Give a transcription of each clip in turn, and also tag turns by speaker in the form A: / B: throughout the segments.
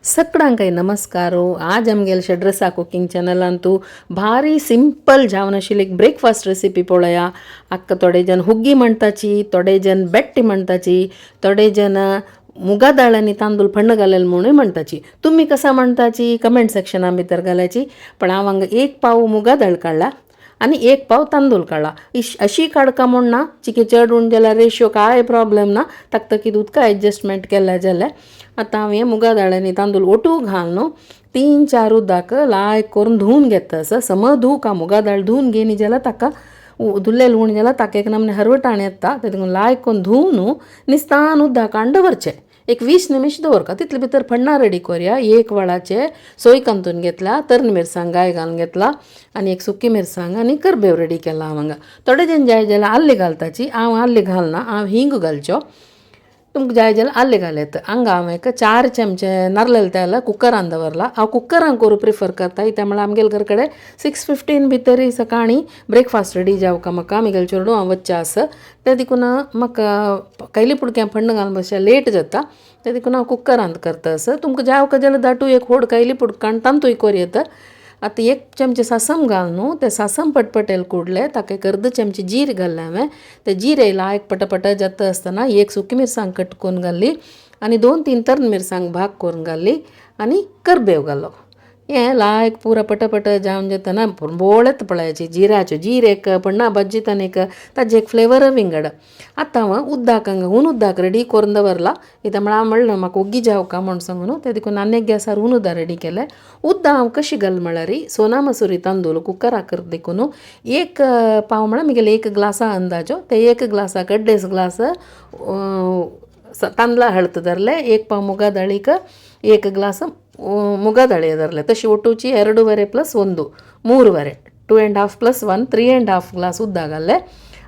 A: सगळ्यांकय नमस्कार. आज आमगेले षड्रसा कुकिंग चॅनलांतू भारी सिंपल जावन आशिल्ली एक ब्रेकफास्ट रेसिपी पळया. आक्का थोडे जण हुग्गी म्हणटाची, थोडे जण बेट्टी म्हणटाची, थोडे जण मुगा दाळ आनी तांदूळ फण्ण घालेल म्हणूय म्हणटाची. तुमी कसा म्हणटाची कमेंट सेक्शना भितर घालायची. पण हांव हांगा एक पाव मुगा दाळ काडला आनी एक पाव तांदूळ काडला. अशी काडका म्हूण ना, चिके चड उण जाल्यार रेशियो कांय प्रॉब्लेम ना, तकतकीत उदका एडजस्टमेंट केल्या जाल्यार. आतां हांव हें मुगा दाळ आनी तांदूळ ओटू घाल न्हू 3-4 उदक लायक करून धुवन घेता. असो सम धुवका मुगा दाळ धुवन घेयनी जाल्यार ताका धुल्लें उण जाल्यार ताका एक नमने हरवटाण येता. ते देखून लायक करून धुवन न्हू निस्तान उदक काडून दवरचें. एक 20 निमिश दवरका. तितले भितर फण्णां रेडी करुया. एक वळाचे सोय कांतून घेतला, तरणी मिरसांग गाय घालून घेतला आनी एक सुकी मिरसांग आनी करबेव रेडी केला हांव हांगा. थोडे जण जाय जाल्यार आल्ले घालताची, हांव आल्ले घालना, हांव हिंग घालचो. तुमकां जाय जाल्यार आल्ले घाल येता. हांगा हांव एक 4 चमचे नारलेल तेल कुकरान दवरला. हांव कुकरान करूं प्रिफर करता. कित्याक म्हळ्यार आमगेले घर कडेन 6:15 भितर सकाळीं ब्रेकफास्ट रेडी जावका म्हाका. म्हगेलें चेडूं हांव वच्चें आसा तें देखून म्हाका कैली पुडक्यां फण्ण घालून मातशें लेट जाता, तें देखून हांव कुकरांत करता. असो तुमकां जावका जाल्यार दाटू एक व्हड कैली पुडकान तांतूय कोर येता. आतां 1 चमचे सासम घाल न्हू, तें सासम पटपटेल कुडलें, ताका एक अर्द चमचे जीर घाल्लें हांवें. तें जिरें लायक पटपट जाता आसतना एक सुकी मिरसांग कट करून घाल्ली आनी 2-3 तरणी मिरसांग भाग करून घाल्ली आनी करबेव घालो. हें लायक पुरा पटपट जावन जातना बोळत पळयाची जिऱ्याच्यो जीर एक पण्णा भाज्जितान एक ताजें एक फ्लेवर विंगड. आतां हांव उदक हांगा हून उदक रेडी करून दवरला. कित्याक म्हळ्यार हांव म्हणलें म्हाका ओग्गी जावका म्हूण सांगून न्हू, तें देखून आनी एक गॅसार हून उदक रेडी केलें. उदक हांव कशी घाल म्हळ्यार सोना मसुरी तांदूळ कुकराक करता देखून 1 पाव म्हळ्यार म्हगेले 1 ग्लासा अंदाजो, ते 1 ग्लासाक 2.5 ग्लास तांदळां हळद धरले, 1 पाव मुगा दाळीक 1 ग्लास मुगा दाಳಿ धरले. तशी ಒಟ್ಟುಚಿ 2.5 प्लस 1 3.5, 2.5 प्लस 1 3.5 ग्लास उदक घाल्लें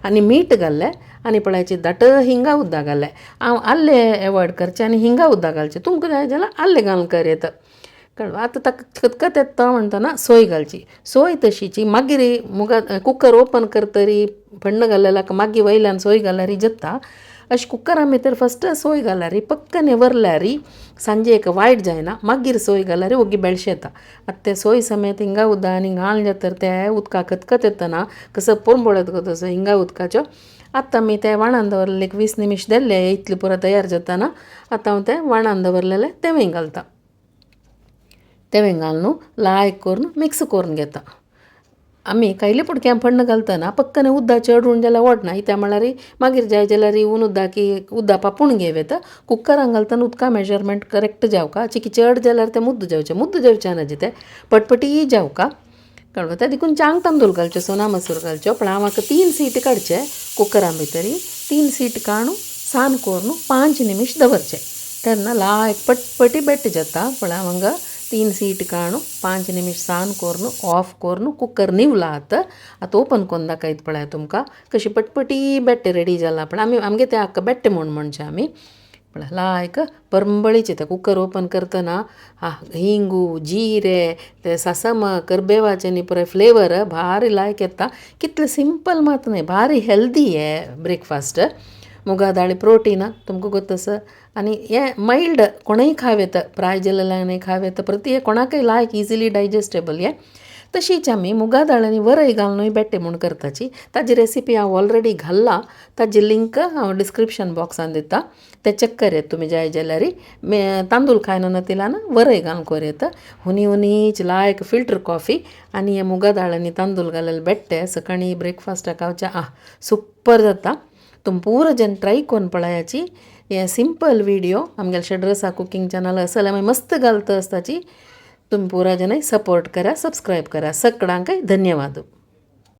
A: आनी मीठ घाल्लें आनी पळयाची दाट हिंगा उदक घाल्लें. हांव आल्ले एवॉयड करचें आनी हिंगा उदक घालचें. तुमकां जाय जाल्यार आल्ले घालून कर येता. कळ्ळें? आतां ताका खतखत येता म्हणटना सोय घालची. सोय तशीची मागीर मुगा कुकर ओपन करतरी फण्ण घाल्लें मागीर वयल्यान सोय घाल्यार जाता. अशें कुकरा भितर फस्ट सोय घाल्यार पक्कने वरल्यार सांजे एक वायट जायना, मागीर सोय घाल्यार ओगी बेळशेता. आतां तें सोय समेत हिंगा उदक आनी घालून जातर तें उदका खतखत येतना कसो पोरंबोळत गो तसो हिंगा उदकाच्यो. आतां आमी तें वाणान दवरलें एक 20 निमिश देल्ले, इतलें पुरो तयार जातना. आतां हांव तें वाणान दवरलेलें तेंवूय घालता. तेंवूय घालून न्हू लायक करून मिक्स करून घेता. आमी कायले पुडक्यां फण्ण घालतना पक्कने उदक चड उण जाल्यार ओडना. कित्याक म्हळ्यार मागीर जाय जाल्यार हून उदक की उदक पापून घेवं येता. कुकरान घालतना उदका मेजरमेंट करेक्ट जावका. चिकी चड जाल्यार तें मुद्द जावचें, मुद्द जावचें ना तें पटपटी जावका. कळ्ळें? तें देखून चांग तांदूळ घालच्यो, सोना मसूर घालच्यो. पण हांव म्हाका 3 सीट काडचे कुकरा भितरी. 3 सीट काडून सान करून 5 निमिश दवरचे, तेन्ना लायक पटपटी बेट जाता. पण हांव हांगा 3 सीट काडून 5 निमिश सान करून ऑफ करून कुकर निवला. आतां ओपन करून दाखयता पळया तुमकां कशी पटपटी बेट्टे रेडी जाला. पण आमी आमगे ते हाका बेट्टे म्हूण म्हणचे आमी. पळय लायक परंबळीचे ते कुकर ओपन करतना हिंगू जिरे ते सासम करबेवाचे न्ही पुराय फ्लेवर भारी लायक येता. कितलें सिंपल मात न्हय, भारी हेल्दी हे ब्रेकफास्ट. मुगा दाळी प्रोटीन तुमकां गोत्त आसा आनी हें मायल्ड कोणूय खावं येता, प्राय जाल्ल्यानय खावं येता, प्रति कोणाकय लायक इजिली डायजेस्टेबल हें. तशीच आमी मुगा दाळ आनी वरय घालूनय बेट्टे म्हूण करताची. ताजी रेसिपी हांव ऑलरेडी घाल्ला, ताजी लिंक हांव डिस्क्रिप्शन बॉक्सान दिता, तें चॅक कर येता तुमी जाय जाल्यार. तांदूळ खायना तिलान वरय घालून कर येता. हुनी हुनीच लायक फिल्टर कॉफी आनी हे मुगा दाळ आनी तांदूळ घालेले बेट्टे सकाळीं ब्रेकफास्टाक खावचें, आह सुपर जाता. तुमी पुरो जण ट्राय करून पळयाची हे सिंपल विडियो. आमगेले षड्रसा कुकिंग चॅनल आसल्यार मागीर मस्त घालता आसताची. तुमी पुरा जण सपोर्ट करा, सबस्क्रायब करा. सगळ्यांकय धन्यवाद.